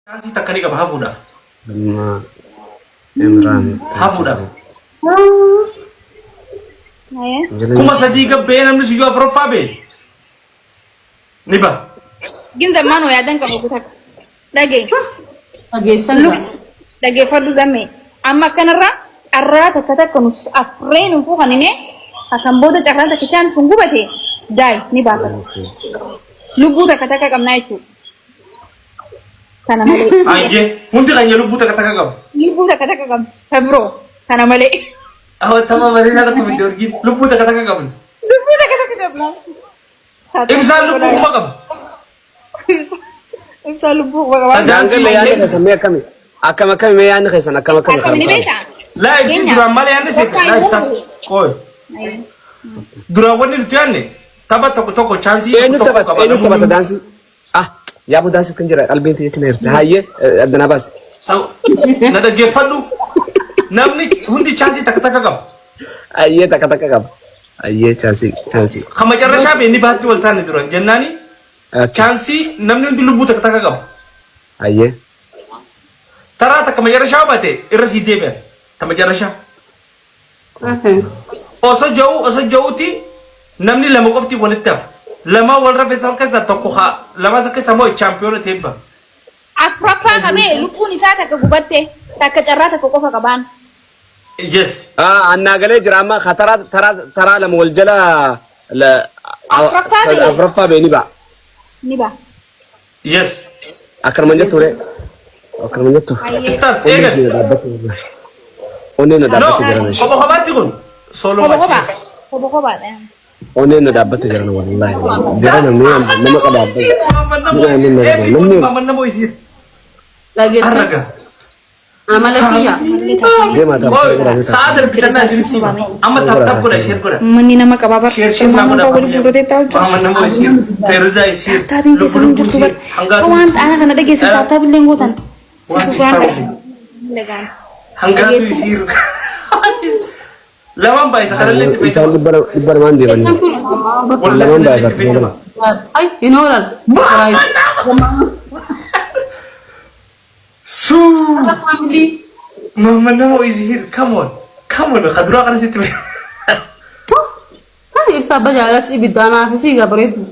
Chaansii takka ni qaba hafuudhaaf. Amma Imraan. Hafuudhaaf. Ayee. 3000 gabbee namni siyyuu afuraffaa bee. Ni baha. Gin zammaan waa yaadan qabu kutaka. Dhagee. Dhageessan Luk. gaa. Dhageeffadhu zammee. Amma akkanarraa carraa takka takka nus afreen hin fuukanine hasan booda carraa takkichaan sun gubate daay ni baafata. Lubbuu takka takka qabnaa jechuudha. Kana malee. Ayyee hundi keenya lubbuu takka takka qabu. Lubbuu takka takka qabna. Ta biroo kana malee. Awwa tapha bareedaa tokko fidde urjiin lubbuu takka takka qabna. Lubbuu takka takka qabna. Ibsaan lubbuu kuma qaba. Ibsaan lubbuu kuma qaba. Daangalle yaadni keessan mee akkami? Akkam akkami mee yaadni keessan akkam akkami Akkami ni beektaa? Laa ibsi duraan maal yaadne seete? Laa ibsa. Qooy. Duraan wanni nuti yaadne tapha tokko tokko chaansii Eenyu tokko taphata? qaba. Eenyu taphata daansii? Ah, yaaboo daansii kan jira qalbiin tiyya cina jirti. Hayyee addanaa baasi. Na dhaggeeffadhu. Namni hundi chaansii takka takka qaba. Hayyee takka takka qaba. Hayyee chaansii chaansii. Kan macarrashaa beenni baatti wal taane duran jennaani chaansii namni hundi lubbuu takka takka qaba. Hayyee. Taraa takka macarrashaa baate irra sii deebi'an. Ta macarrashaa. Osoo ja'uu osoo ja'uuti namni lama qofti walitti hafa. Lama wal rafe san keessaa tokko haa lama san keessaa moo chaampiyoona ta'e ba'a. Afraffaa qabee lubbuun isaa takka gubatte takka carraa tokko qofa qabaan. Yes. Ah, annaa galee jira amma ka taraa taraa taraa lama wal jala la- Afraffaa ba'e. afraffaa ba'e ni ba'a. Ni ba'a. Yes. Akkanuma jettu ree. Akkanuma jettu. Hayyee. Start Onneen eegal. na dhaabbatu. Onneen na No, dhaabbatu jiran. kopha kophaatti kun. Solo Koba match. koba. Yes. Koba kobaadha. Onneen na dhaabbatu jiran wallahi. Jara namni nama qadaabba. Namni Namni isiin. Dhageessan. Arraga. Amala kiyya. deemaa Oy, taphata. sa'a darbitannaa isin siima. Amma tap tap godha isheen godha. Manni nama qabaa bar. Share share naa godha. Ilmaan waliin guurratee taa'u jiru. Muhammad nama isiin. Feeruzaa isiin. Taabiin keessa hin jirtu bar. Ka waan xaana kana dhageessan taaptaap illee hin gootan. Si What is dhugaan family? Lagaan. Hangaatu isiin. Lamaan baay'isa kanallee itti Isaan fayyadama. 200 deemanii. Keessan kun Lamaan baay'ifatu. ay hin oolan. Suu. Family. Muhammad nama is here. Come on. Come on. Kaduraa kana sitti fayyadama. Ibsa abba jaalas ibiddaan haafisii gabareedu.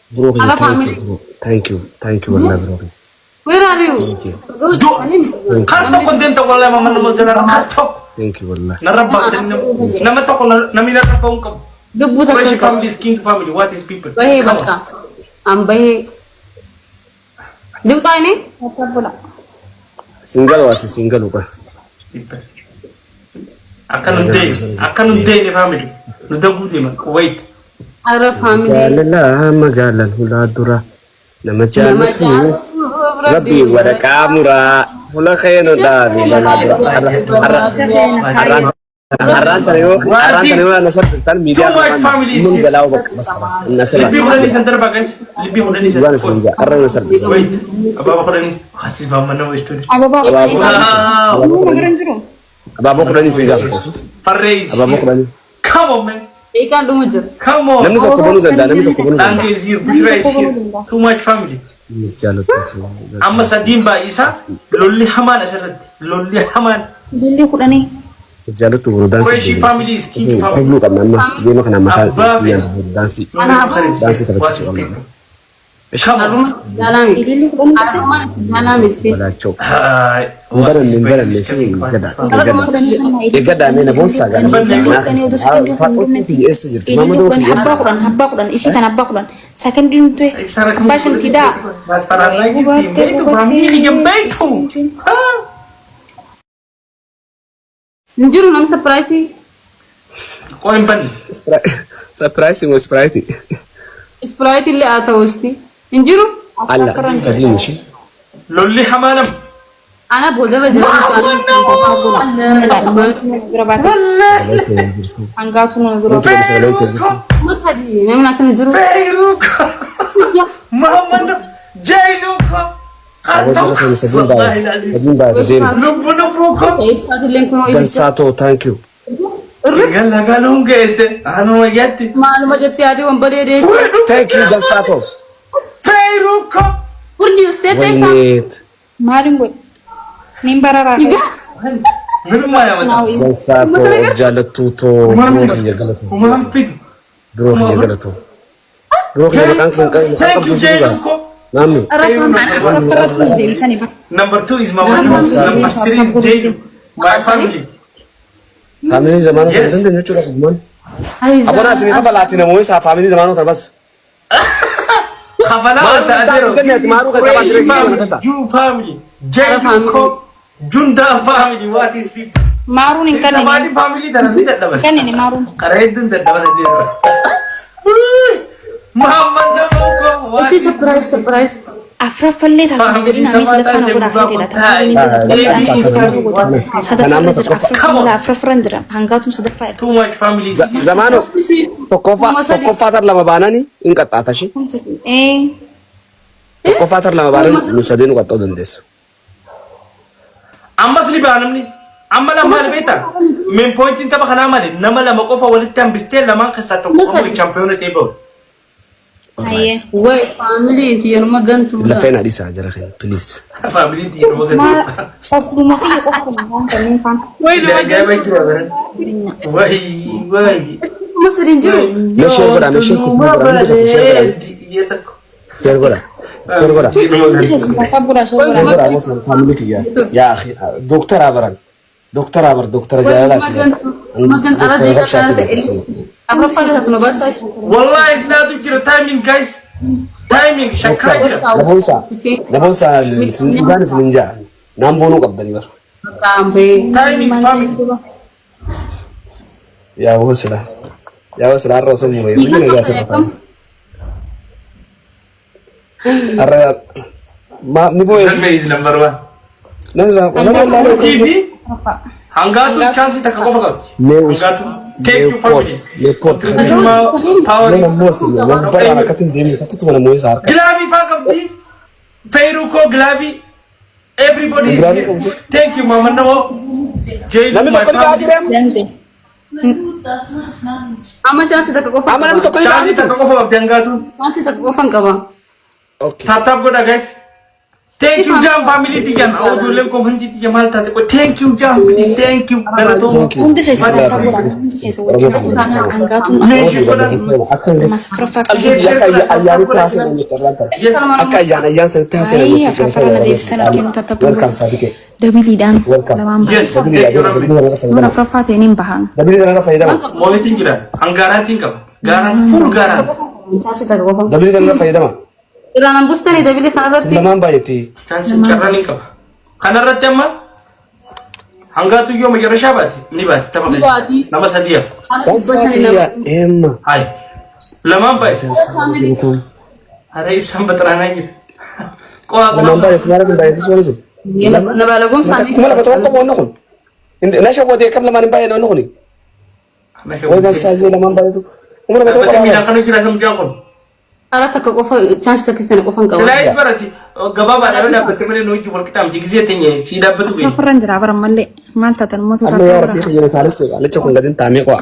Bro, Ala thank family. you, bro. Thank you, thank you, wallahi, bro. Where are you? Thank you. Good. Kar tokko hin deemta wallahi Muhammad nama jala kar tokko. Thank you, wallahi. Narra baafte nama tokko namni narra ba'uu hin qabu. Lubbuu takka Fresh hin qabu. family is king family. What is people? Bahee Come on. bakka. An bahee. Liwxaa inni? Tabbula. Singal waati singalu qoy. People. Akka nun deene akka nun deene family. Nu daguu deema. Wait. Arra family. Jaalala magaalaan hulaa dura nama Nama jaalatu jaalatu rabbi waraqaa muraa fuula keenu dhaabi balaa dura. Har'a har'a har'aan tana yoo har'aan tana yoo na sarfiftan miidiyaa Too much family is mun galaa bakka bas bas na sirra. Libbii 15 darba guys. Libbii 15. Dhugaan isin jaa har'a na sarfisa. Wait. Abaaboo 10. What is Muhammad nama is today? Ababaa Abaaboo Wow. Nama bira hin jiru. Abaaboo 10 isin gaafata. Farree is Abaaboo here. 10. Come on man. Beekaan dhumu jirti. Come on. Namni tokko banuu danda'a namni tokko banuu danda'a. Danke is here. Bushra is here. Too much family. Jaalatu. Amma sadiin baay'isa lolli hamaan asirratti. Lolli hamaan. Billi 10. Jaalatu buru daansii. Qureshi family is king family. Kobluu qabna amma deema kana mataa Abbaa fi- daansii daansii taphachiisuu qabna. Come on. Arruma jaalami. Ililli 10 jirti. Arruma jaalami isti. Balaachoo. Hi. Hin baranne hin baranne fi gada gada. Eeggadhaa mee na boonsaa gaana. Faxoon eessa jirti? Ililli Mamadoo 10 eessa? abbaa 10 abbaa 10 isii tan abbaa 10 sakandii nuti abbaa shanti daa. Gubattee gubattee. Hin jiru namni sapiraayisii. Qoy hin banne. Sapiraayisii moo ispiraayitii? Ispiraayitii illee haa ta'u isti. Hin jiru. Alla sadiin ishee. Lolli hamaa nama. Ana boodarra jira. Bira baate. Hangaatu nama bira. Sadi namni akkana jiru. Beeruuko. Muhammad Jailuuko. Aboo jara keenya sadiin baay'ata. Sadiin baay'ata deema. Lubbu lubbuuko. Ibsaatillee kunoo ibsa. Dansaa ta'u thank you. Irri Gala galuun geesse. Anuma jetti. maaluma jettee adii wambaree deetti. Thank you dansaa ta'u. Beeruuko. Urjii ustee teessaa. Wayneet. Maaliin godhe? Niin bararaa. Minummaa yaamata. Dansaa too of jaallattuu too biroo kiyya galatu. Humaan fidu. Biroo kiyya galatu. Biroo kiyya maqaan kee hin qabu maqaa Thank you, qabdu si dhugaa. Jailuko. Naamni. Afraffarratti deebisanii bara. Number two is Mama. Number three is Jailu. My family. Faamiliin zamaanoo kana Yes. dandeenyu jechuudha dhugumaan. Abonaa isinii kafalaati namoonni isaa faamilii zamaanoo kana bas. Kafalaa Maaruu ta'aa taatu jiru. jenneeti, maaruu keessa baasii Quraishi reeggii family, keessa. Jew family, Jailuko, Junda family, what is it? Maaruun hin Samaani kannine. family tana ni dadhaban. Kannine maaruun. Karaa hedduun dadhaban jedhu. Muhammad Namoko, what Isti is surprise surprise. Afraffallee taatu Family godina amis samaa lafa na taate godha gubbaa hidheedha. kun taa'e. Sadaffaa jira afraffaa afraffarran jira hangaatuun sadaffaa jira. Too much family. Zamaanoo tokkoffaa tokkoffaa tar lama baanani hin qaxxaatashi. Ee Tokkoffaa tar lama baanani nu sadeen nu qaxxa'uu dandeessa. Ammas ni ba'a namni. Amma lama maal beektaa? Main pointiin tapha kanaa maali? Nama lama qofa walitti hambistee lamaan keessaa tokko qofa chaampiyoona ta'ee bahu. Hayyee. Way faamilii yeruma gantuu. Lafeen adiisaa jara keenya please. Faamiliin xiyyeeffannoo keessatti. Ofuma kiyya qofa waan kanneen faana. Wayi nama ajaa'iba jira baran. Wayi wayi. Kuma sadiin jiru. Mee share godhaa, mee share godhaa, hundi keessan share godhaa. Share godhaa. Share godhaa. Share godhaa moo faamilii kiyya. Yaa akhi doktara baran. Doktara bar doktara jaalalaati. Magan Doktara aradii rabshaati qaxaa ta'e. Afraffaan isaaf nu baasaa. Wallahi naatu jira timing, guys. Timing shakkaa jira. Lafoonsaa lafoonsaa dhugaan isin hin jaa. Naan boonuu qabdanii bara. Qaambee. Timing family. Yaa hoosila. Yaa hoosila har'a osoo hin mo'in. Nagaa Har'a ma ni boo'e. Zambe is number one. Nama nama laalee. TV hangaatu chaansii takka qofa qabdi. Mee us. Hangaatu. Thank you, family. Mee koort. Power Mee is. namoota nama baraan akkatti hin deemne akkatti namoota isaa harka. Gilaabii faa qabdi. Feeruu koo gilaabii. Everybody is Gilaabii here. qabdi. Thank you, Mama Namo. Jailu, Namni my tokko ni family. ba'a jireem. Dande. Amma chaansii takka qofa. Amma namni tokko ni ba'a Chaansii jiru. takka qofa qabdi hangaatuun. Chaansii takka qofa hin qaba. Okay. Tap tap godha, guys. Thank you, Jam family tiyyan. Ijoolleen koo hundi tiyya maal taate? Thank you, Jam. Please, thank you. Galatoo. Thank you. Hundi keessa tap godhaa. Hundi keessa wajjin godhaa. Hangaatuun Meeshii godha. Akka amma afraffaa akka ayyaanitti haasa'an jechuudha irraan tara. Yes. Akka ayyaan ayyaan sanitti haasa'an Ayii jechuudha. afraffarra na deebisan arginu tattabu. Welcome Sadiqee. Dabiliidhaan Welcome. lamaan bahan. Yes. Thank you, Rabbi. Yoon afraffaa ta'e niin bahan. Dabilii sanarra fayyadama. Moomitiin jira. Hangaaraantiin qaba. Gaaraan fuul gaaraan. Chaansii takka qofa. Dabilii sanarra fayyadama. Irraan hambustanii dabilii kanarratti. Lamaan baay'eetti. Chaansii carraa ni qaba. Kanarratti amma hangaatu yoo macarrashaa baate ni baate tapha Ni baati. keessa. Nama sadii hafa. Kana 500 nama. Emma. Hai. Lamaan baay'ise. Hara ibsaan baxiraanaa jira. Qo'aa Lamaan baay'eetti maal hin baay'eetti suura sun. Na baalagomsaa. 2000 tokko wanni kun. Na shawwadee kam lamaan hin baay'ee wanni kun. Way dansaa lamaan baay'eetu. 2000 tokko Dhaabbatee miidhaan qaba. kan hojjetaa mucaan kun. Ara takka qofa chaansii takka sana qofa hin qaba. Silaayis barati gabaabaadha yoo dhaabbatte malee nu wajjin wal qixaamti gisee teenye sii dhaabbatu ga'e. Afraffarran jira bara mallee maal taatan immoo Amma yaa rabbii kiyya taalis licha kun gadin taamee qo'a.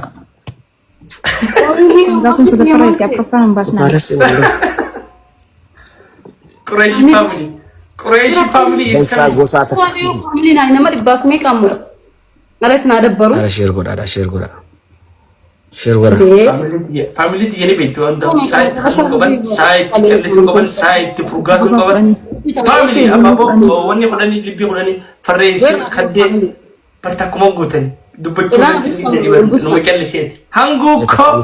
Hangaatuun sadaffarra jirti afraffaan hin baasnaa. Taalis Qureeshi family. Qureeshi family is dansaa coming. gosaa takka. Faamilii naa nama dhibbaaf meeqa ammoo. Alas naa dabbaru. Ara share godhaa share godhaa. Share godhaa. Faamilii tiyya ni beektu waan ta'eef saayitti hafuu qaban, saayitti callisuu qaban, saayitti furgaasuu qaban. Faamilii abaaboo wanni kudhanii libbii kudhanii farreessii kaddee bartakkuma guutan dubbachuu callisee nama calliseeti. Hanguu koo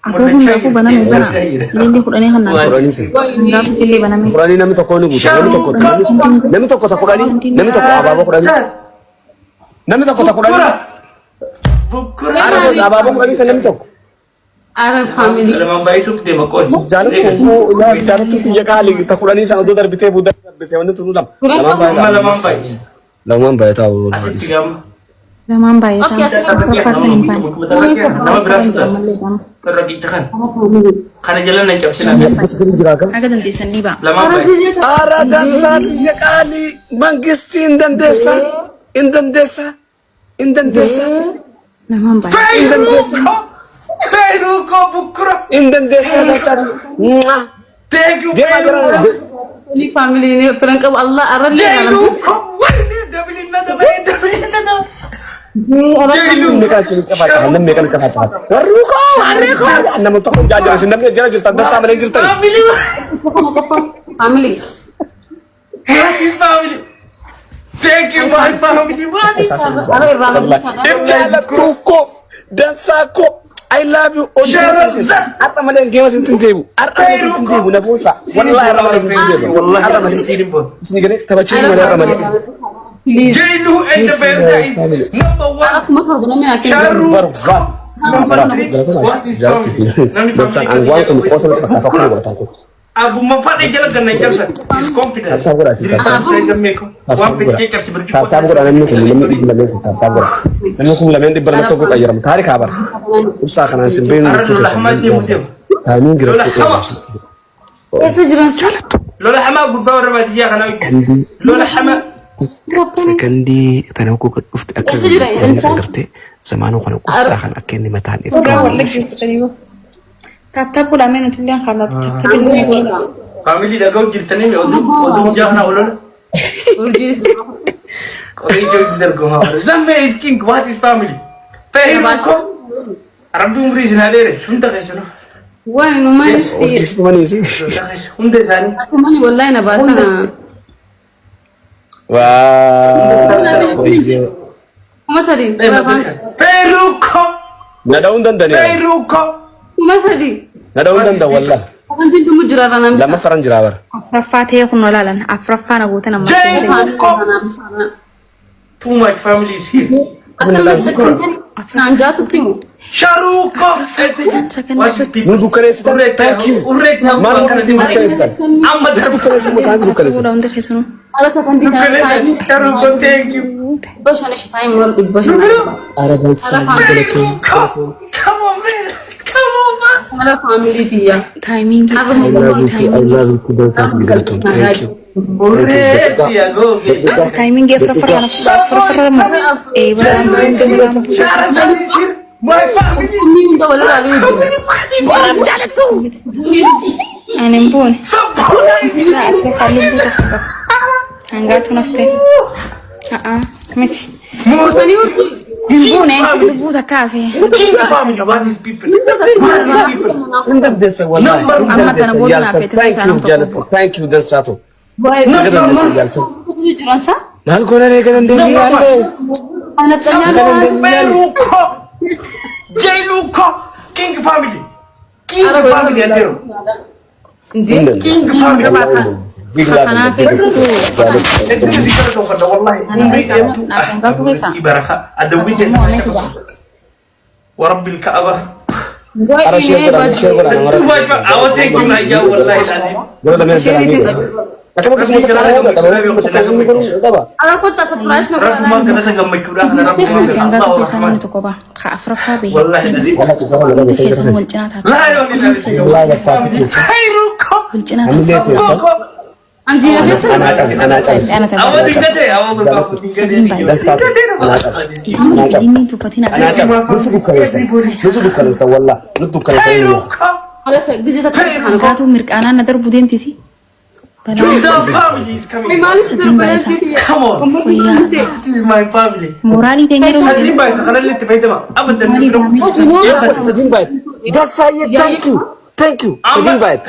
Akoo hundaafuu baname bara. Ilillee kudhanii kan naan. Kudhanii sin. Hundaafuu illee baname. Kudhanii namni tokko ni guuta. Namni tokko namni tokko ta kudhanii namni tokko abaaboo kudhanii namni tokko ta kudhanii Bukkura. ara abaaboo kudhanii san namni tokko. Ara faamilii. Lamaan baay'isuuf deema qoy. Jaalattu koo yaa jaalattu tiyya qaali ta kudhanii san odoo darbitee booda darbitee wanni tunu lama. Lamaan Amma baay'ee. lamaan baay'isa. Lamaan baay'ee taa'u. Asitti gama. Lamaan baay'ataa. Afraffaa kan hin baane. Nama biraa si ta'a. Xarraqicha kana. Kana jala nan cabsina. Haga dandeessan ni ba'a. Lamaan baay'isa. Ara dansaa tiyya qaali mangistii hin dandeessa hin dandeessa hin dandeessa Lamaan baay'ataa. Feeruu koo! Feeruu koo bukkura! hin dandeessa dansaa. Mwah. Thank you. Deemaa jara. Ni family ni firan qabu Allah arrallee. Jailu. Jailu. Namni kan isin qabaachaa namni kan qabaachaa. Warri koo warri koo nama tokko jaa jira isin namni jala jirtan dansaa malee jirtan. Family. Family. What is family? Thank you, my family. What is Arra irraa na If jaalattuu koo dansaa koo, I love you on. Har'a malee geema sin deebu. Har'a malee sin deebu na boonsa. Wallahi har'a malee sin deebu. Wallahi har'a malee isin galee taphachiisu malee har'a malee. Please. Jailu and the Berta is number one. Akkuma torba namni naa kennu. Sharu. Barbaad. Number three. What is family? Namni Dansaan an waan kun qoosa nutti fakkaata akkuma godhatan kun. Abuma fadhe jala ganna cabsan. Is confident. Tap tap godhaati. Waan fedhe cabsi birjii. Tap tap godha namni kun namni 200 kun tap tap godha. Namni kun 200 200 qayyaramu. Taarikaa bara. Ibsaa kanaan sin beenu Arra jechuu lola hamaa deemu keessan. deemu. Taamiin Lola jiraachuu hamaa. Eessa jiran? Lola hamaa gurbaa warra baadiyyaa kanaa. Lola hamaa. Sakandii tana koo gad dhufte akka Eessa jira inni insa? agartee zamaanuu kana qofaa kan akka inni mataan Suuraa wallaggi fudhanii. Tap tap godhamee nuti illee kallaatu tap tap illee godha. Family dhaga'u jirtanii oduu oduu guyyaa kanaa olola. Urjii. Qorii ijoo itti dargamaa. Zammee is king. What is family? Fahimu ko. Rabbi umrii isin haa dheeressu. Hunda keessanuu. Waan numaan itti. Urjiis dhumaniisi. Hunda keessa. Hunda isaanii. Akkumani wallahi na baasana. Waa. 3000. Feeruko. Na dha'uun danda'ani. Feeruko. 3000. Na dha'uun danda'u wallah. Sagantiin dhumu jira irraa namni. Lama faran jira bara. Afuraffaa ta'ee kun olaalan afuraffaa na goote nama. Jailuko. Too much family is here. Akkanumatti naan jaatutti himu. Sharuko. What is people? Nu dukkaneessitan. Thank you. Maal nu dukkaneessitan? Amma Nu dukkaneessan moo isaan dukkaneessan? Hundi keessanuu. Ala sakandii kana dukkaneessan. Sharuko, thank you. 500 shi taa'im wal 500. Ara dansaa galatoo. Come on, man. Come on, man. Ala family tiyya. Timing. I love you too. I love you too. Dansaa galatoo. Thank you. Urreetti agooge. Timing afuraffaa afuraffaa moo? Ee bara. Shara is here. My family. Kummi hunda walirraa jiru. Ani hin buune. Support. Afuraffaa lubbuu tokko qaba. Hangaatu naftee. A'aa miti. Sanii urjii. Hin buune lubbuu takka hafe. King family. What is people? What is people? Hin dandeessan wallahi. Hin Amma tana dandeessan booda yaaltan. naaf feete Thank you isaan jaallattu. Thank you dansaatu. Waa'ee Naga dandeessan yaaltan. jiran sa? Maal goona eega dandeenye yaallee. Feeruko. Jailuko. King family. King family adero. Hin dandeessan. King family. Big love. Kanaaf Hedduu si kala tokko wallahi. Umrii dheertuu. Baraka. Adawwii teessa. ورب الكعبة. Ara share godhaa share godhaa nama Too much. I will take you like yeah, wallahi العظيم. Gara lameen jala ni godha. Akkam akkasuma takka nama godha. Akkasuma takka nama godhu qaba. Ala kottaa surprise nu Rabbumaan godhaa. galata gammachuudhaan kana Hangaatu Rabbumaan Allahu keessaa namni Rahman. tokko ba'a. Ka afuraffaa bahe. والله العظيم. Wala gara lameen Hundi jala keessanuu wal cinaa taatu. لا يا ولد. Wallahi laffaatti teessa. خيركم. Wal cinaa taatu. Amillee teessa. Andiina keessa Anaa cabu anaa cabu. Awwa dingadee awwa gurgurtaa dingadee. Dansaatu anaa cabu. Anaa cabu. Inni tuffatiin Anaa cabu. Nutu dukkaneessa. Nutu dukkaneessa wallah. Nutu dukkaneessa. خيركم. ala gisee takka kana. Hangaatu mirqaanaan na darbu deemtisi. Balaa. The family is coming. Maalis darba Come on. Wayyaa. This is my family. Mooraalii teenya Sadiin baay'isa kanallee itti fayyadama. Abadan Sadiin baay'ee. Dassaayyee thank you. Thank you. Sadiin baay'ee.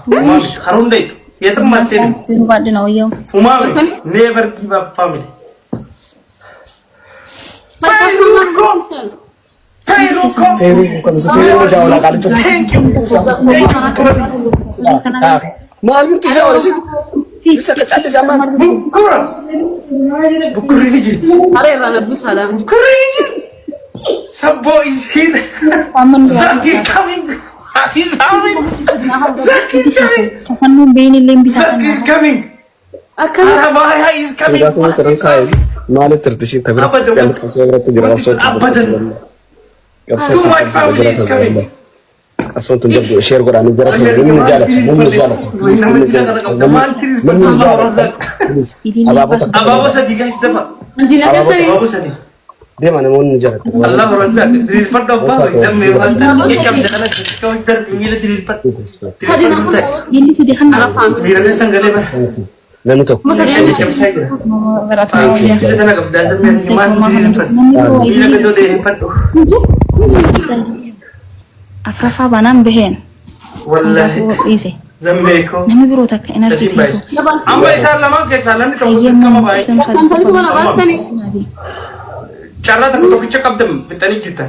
Umaami haruun dayitu. Yeetan maal seenu. Seenu baadhina wayyaa. Umaami never give up family. Fayruko. Fayruko. Feeruu kamisa feeruu jaawala qaalicha. Thank you. Thank you. Maal murtii jaawala si. Isa ka callise amma. Bukkura. Bukkurri ni jirti. Hara irraa na buusaadha. Bukkurri ni jirti. Sabbo is here. Zak is coming. Zak is coming. Zak is coming. Fannoon beeyni illee bitaa. Zak is coming. Akkam Arabaya is coming. Gaafa kanan kaayee maaliif tirtishii tabira qabsoo biratti jira qabsoo. Abadan. Qabsoo Too much family is coming. Qabsoon tun jabdu share godhaa ni jara namni jaalata namni jaalata namni jaalata namni jaalata please abaaboo takka Abaaboo sadii guys dafa. Andiina keessa Abaaboo sadii. Deema namoonni jaallattu. Allah razzaq. Diriirfadhu abbaa zammee waan ta'eef qabda kana darbi miila diriirfadhu. Hadi nama Inni sidii kan Ara family. Miira keessan galee bara. Namni tokko. Kuma sadii namni Cabsaa jira. Thank you. Miila tana qabdaa zammee maal diriirfadhu. Miila gadoo diriirfadhu. Afraffaa baanaan baheen. Wallaahi Dhiise. zammee koo. Namni biroo takka energy Sadiin baay'isa. Amma isaan lamaan keessaa namni tokko dirqama baay'ee. Kan tali kuma na baastani. Carraa tokko tokkicha qabdan fixanii jirtan.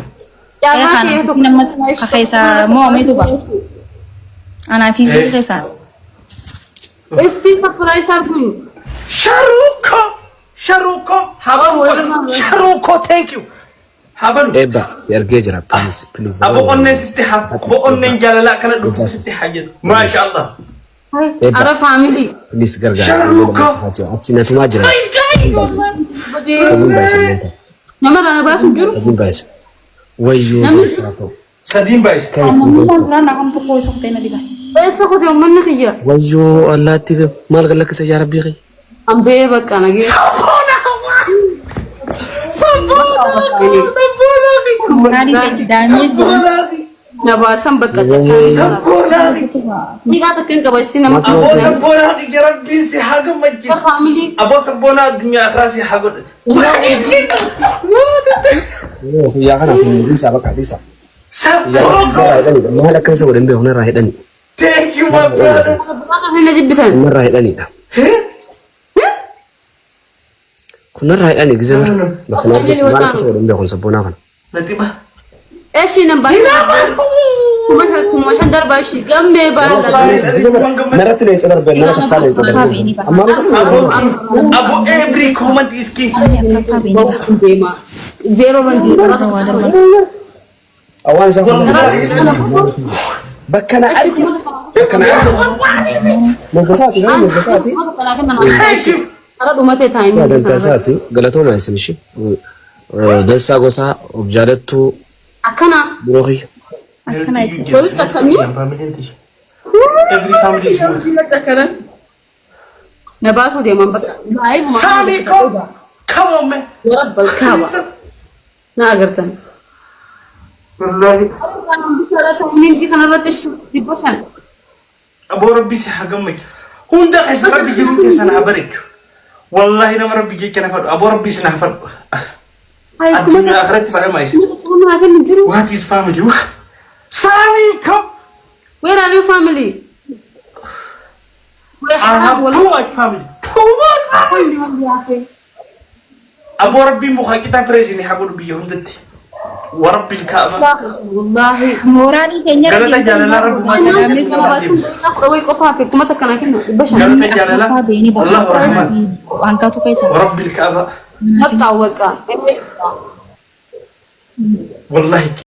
Carraa kee tokko. Nama keessa mo'ameetu ba. Anaa fi sii keessa. Isti surprise kun. Sharuko! Sharuko! Habalu! Sharuko, thank you! Habalu! Eebba si argee jira please please. Abo onneen sitti haa abo onneen jaalalaa akkana dhuftu sitti haa jedhu. Maasha Allah. Eebba Ara family. please gargaara. Sharuko! Achi natumaa jira. Sadiin baay'isa. Nama na baasu jiru. Sadiin baay'isa. Wayyoo Namni- gorsaa ta'u. Sadiin baay'isa. Namni duraan akkam tokko isa kutee na diba. Eessa kutee uummanni kiyya? Wayyoo allaatti maal galakkisa yaa rabbii kiyya. Ambee bakka nagee. Moraalii daamee Na baasan bakka Dhiigaa takka hin qaba isti nama Aboo sabboonaa kiyya rabbiin si haa gammachiisu. Family. Aboo sabboonaa addunyaa akhiraa si haa godhatu. Yaa kanaaf dhiisaa bakka dhiisaa. Sabboonaa! Maal akka isa godhan beeku narraa hidhani. Thank you my brother. Bakka isin jibbitan. Narraa hidhanidha. Kun narraa hidhani gizee mara. Bakka maal akka isa godhan beeku sabboonaa kana. Natiba. Eshi nan baasa. 5,000 darbaa ishii gammee baala. Narratti leenca darbee nara takkaa leenca darbee. Amma Abo Abo every comment is king. Deema. Zeeroo ban Awwaan isaa kun bakka na arge bakka na arge. Moggasaati gara moggasaati. Thank you. Ara dhumatee taa'imii. Dantasaati galatooma isin ishii. Dansaa gosaa of jaalattuu Akkana. biroo kiyya. Walitti akkamii? Every family is good. Na baasuu deeman bakka. Sami come. Come on man. Warabbal kaaba. Na agartan. Wallahi. Minti kanarratti 500. Aboo rabbi si haa gammachiisu. Hunda keessa rabbi jiruu keessan haa bareechu. Wallahi nama rabbi jecha na fadhu. Aboo rabbi isin haa fadhu. Addunyaa akhiratti fadhama isin. What is family? What? Sami come. Where are you family? Where I have too much family. Too much family. Aboo rabbiin mukaa qixa firee isin haa godhu biyya hundatti. Warabbil kaaba. Wallahi. Moraalii keenya Galata jaalalaa rabbi Galata jaalalaa. Allahu rahman. Hanqatu keessa. Warabbil kaaba. Bakka bakka. Wallahi.